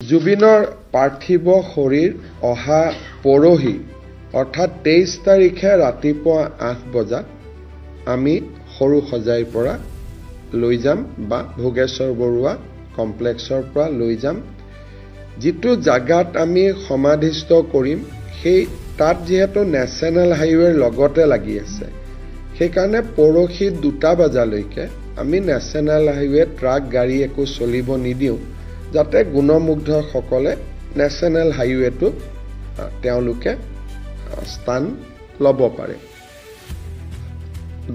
জুবিনৰ পাৰ্থিৱ শৰীৰ অহা পৰহি অৰ্থাৎ 23 তাৰিখে ৰাতিপুৱা 8 বজাত আমি সৰু সজাইৰ পৰা লৈ যাম বা ভোগেশ্বৰ বৰুৱা কমপ্লেক্সৰ পৰা লৈ যাম। যিটো জাগাত আমি সমাধিস্থ কৰিম সেই তাত যিহেতু নেশ্যনেল হাইৱেৰ লগতে লাগি আছে, সেইকাৰণে পৰহি 2টা বজালৈকে আমি নেশ্যনেল হাইৱে ট্ৰাক গাড়ী একো চলিব নিদিওঁ, যাতে গুণমুগ্ধসকলে নেশ্যনেল হাইৱেটোত তেওঁলোকে স্থান ল'ব পাৰে।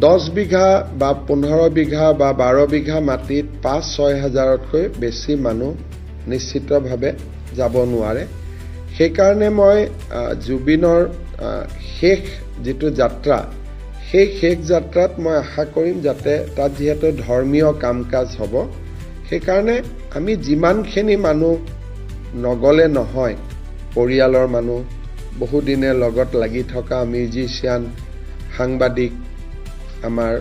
10 বিঘা বা 15 বিঘা বা 12 বিঘা মাটিত 5-6 হাজাৰতকৈ বেছি মানুহ নিশ্চিতভাৱে যাব নোৱাৰে। সেইকাৰণে মই জুবিনৰ শেষ যিটো যাত্ৰা, সেই শেষ যাত্ৰাত মই আশা কৰিম যাতে তাত যিহেতু ধৰ্মীয় কাম কাজ হ'ব, সেইকাৰণে আমি যিমানখিনি মানুহ নগ'লে নহয়, পৰিয়ালৰ মানুহ, বহুদিনে লগত লাগি থকা মিউজিচিয়ান, সাংবাদিক, আমাৰ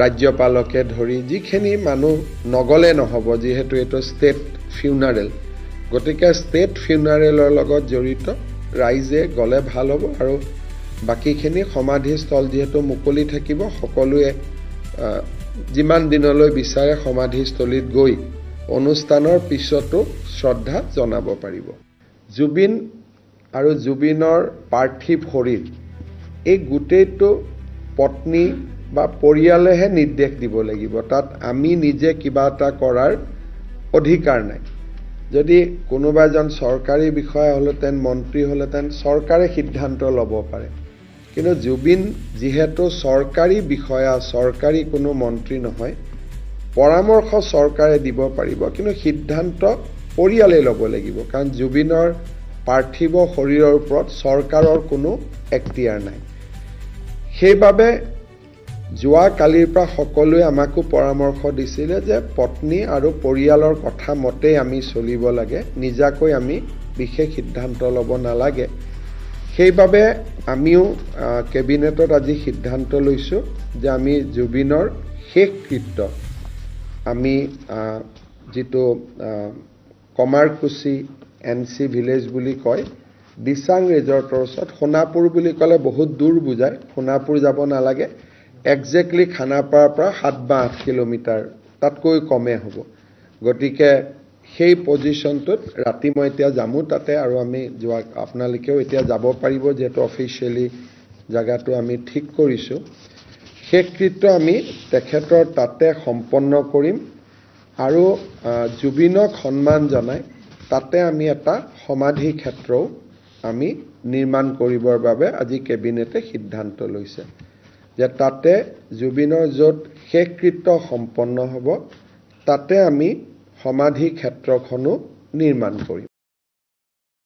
ৰাজ্যপালকে ধৰি যিখিনি মানুহ নগ'লে নহ'ব, যিহেতু এইটো ষ্টেট ফিউনাৰেল, গতিকে ষ্টেট ফিউনাৰেলৰ লগত জড়িত ৰাইজে গ'লে ভাল হ'ব। আৰু বাকীখিনি সমাধিস্থল যিহেতু মুকলি থাকিব, সকলোৱে যিমান দিনলৈ বিচাৰে সমাধিস্থলীত গৈ অনুষ্ঠানৰ পিছতো শ্ৰদ্ধা জনাব পাৰিব। জুবিন আৰু জুবিনৰ পাৰ্থিৱ শৰীৰ এই গোটেইটো পত্নী বা পৰিয়ালেহে নিৰ্দেশ দিব লাগিব, তাত আমি নিজে কিবা এটা কৰাৰ অধিকাৰ নাই। যদি কোনোবা এজন চৰকাৰী বিষয়া হ'লহেঁতেন, মন্ত্ৰী হ'লহেঁতেন, চৰকাৰে সিদ্ধান্ত ল'ব পাৰে, কিন্তু জুবিন যিহেতু চৰকাৰী বিষয়া, চৰকাৰী কোনো মন্ত্ৰী নহয়, পৰামৰ্শ চৰকাৰে দিব পাৰিব, কিন্তু সিদ্ধান্ত পৰিয়ালে ল'ব লাগিব। কাৰণ জুবিনৰ পাৰ্থিৱ শৰীৰৰ ওপৰত চৰকাৰৰ কোনো এক্তিয়াৰ নাই। সেইবাবে যোৱাকালিৰ পৰা সকলোৱে আমাকো পৰামৰ্শ দিছিলে যে পত্নী আৰু পৰিয়ালৰ কথা মতেই আমি চলিব লাগে, নিজাকৈ আমি বিশেষ সিদ্ধান্ত ল'ব নালাগে। সেইবাবে আমিও কেবিনেটত আজি সিদ্ধান্ত লৈছোঁ যে আমি জুবিনৰ শেষকৃত্য আমি যিটো কমাৰকুচি এন চি ভিলেজ বুলি কয়, দিচাং ৰিজৰ্টৰ ওচৰত, সোণাপুৰ বুলি ক'লে বহুত দূৰ বুজায়, সোণাপুৰ যাব নালাগে, একজেক্টলি খানাপাৰাৰ পৰা 7 বা 8 কিলোমিটাৰ তাতকৈ কমেই হ'ব। গতিকে সেই পজিশ্যনটোত ৰাতি মই এতিয়া যামো তাতে, আৰু আমি যোৱা আপোনালোকেও এতিয়া যাব পাৰিব, যিহেতু অফিচিয়েলি জেগাটো আমি ঠিক কৰিছোঁ। শেষকৃত্য আমি তেখেতৰ তাতে সম্পন্ন কৰিম আৰু জুবিনক সন্মান জনাই তাতে আমি এটা সমাধি ক্ষেত্ৰও আমি নিৰ্মাণ কৰিবৰ বাবে আজি কেবিনেটে সিদ্ধান্ত লৈছে যে তাতে জুবিনৰ য'ত শেষকৃত্য সম্পন্ন হ'ব তাতে আমি সমাধি ক্ষেত্ৰখনো নিৰ্মাণ কৰিম।